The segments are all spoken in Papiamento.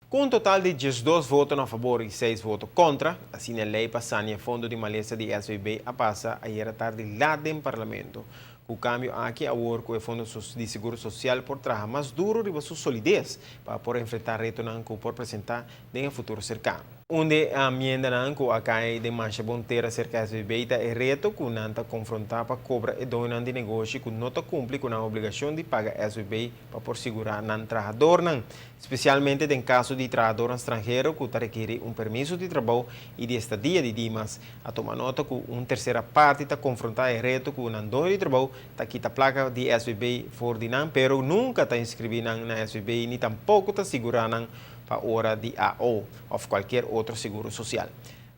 Ku un total di 12 voto na fabor i 6 voto kontra, asina e lei pa sania fondo di malesa di SVB a pasa ayera tardi laat den Parlamento. Ku kambio aki awor ku e fondo di seguro sosial por traha mas duru riba su solides pa por enfrentá retonan ku por presentá den e futuro serkano. Un di e amiendanan ku a kai den masha bon tera serka SVB ta e reto ku nan ta konfrontá pa kobra e doñonan di negoshi ku no ta kumpli ku nan obligashon di paga SVB pa por sigurá nan trahadornan, spesialmente den kaso di trahadornan stranhero ku ta rekerí un permiso di trabou i di estadia di Dimas. A tuma nota ku un tersera parti ta konfrontá e reto ku nan doño di trabou ta kita plaka di SVB for di nan pero nunka ta inskribí nan na SVB ni tampoko ta sigurá nan pa ora di AO òf kualkier otro seguro sosial.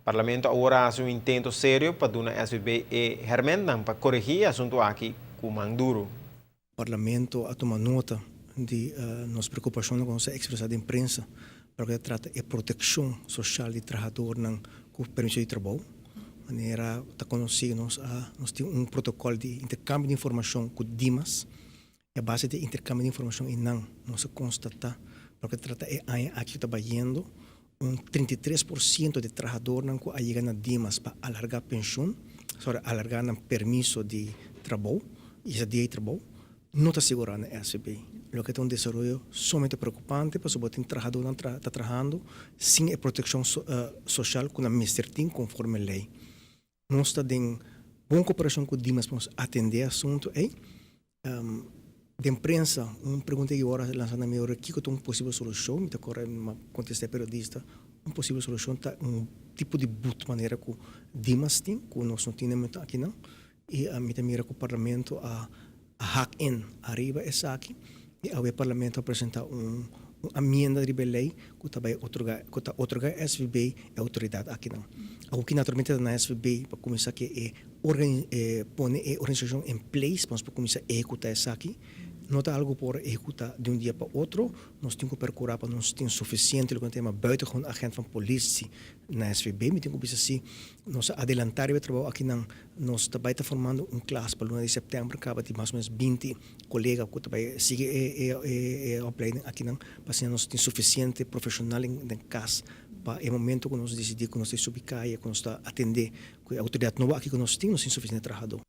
Parlamento awor a hasi un intento serio pa duna SVB e hèrmèntnan pa koregí e asuntu aki ku man duru. Parlamento a tuma nota di nos preokupashonnan ku nos a ekspresá den prensa pa loke ta trata e protekshon soshal di trahadornan ku permiso di trabou. Manera ta konosí nos a nos tin un protokòl di interkambio di informashon ku Dimas. E a base di e interkambio di informashon einan nos a konstatá pa loke ta trata e aña aki ku ta bayendo, un 33% di trahadornan ku a yega na Dimas pa alargá penshun, sorry, alargá nan permiso di trabou i esa dia di trabou, no ta sigurá na SVB. Loke ta un desaroyo sumamente preokupante pasobra bo tin trahadornan ta trahando sin e protekshon soshal ku nan mester tin konforme lei. Nos ta den bon koperashon ku Dimas pa nos atendé e asuntu ei. Den prensa, un pregunta ei ora lansa na mi ora kiko ta un posibel solushon, mi ta kore mi a kontestá e periodista, un posibel solushon ta un tipo di but manera ku Dimas tin, ku nos no tin na momento akinan. I mi ta mira ku parlamento a hak in ariba esaki i awe parlamento a presenta un amienda riba e lei ku ta bai otorga ku ta otorga SVB e outoridat akinan. Awoki naturalmente ta na SVB pa kuminsá ke e pone e organisashon en place pa nos por kuminsá ehekutá esaki. No ta algu por ehekutá di un dia pa otro, nos tin ku perkurá pa nos tin sufisiente loke nan ta yama buitengewoon agent van politie na SVB. Mi tin ku bisa si nos a adelantá riba e trabou akinan. Nos ta bai ta formando un klas pa luna di sèptèmber kaba di mas o ménos 20 kolega ku ta bai sigui e opleiding akinan pa asina nos tin sufisiente profeshonal den kas pa e momento ku nos disidí ku nos ta subi kaya ku nos ta atendé ku e outoridat nobo aki ku nos tin, nos tin sufisiente trahadó.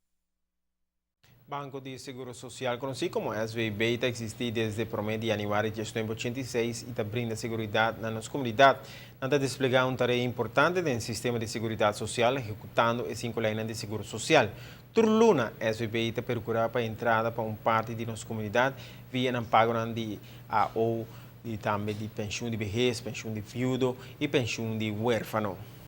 Banko di Seguro Sosial, konosí komo SVB, ta eksistí desde promé di yanüari 1986 i ta brinda seguridat na nos komunidat. Nan ta desplegá un tarea importante den sistema di seguridat sosial, ehekutando e sinku leinan di seguro sosial. Tur luna, SVB ta perkurá pa entrada pa un parti di nos komunidat via nan pagonan di AO, di tambe di penshun di behes, penshun di viudo i penshun di huérfano.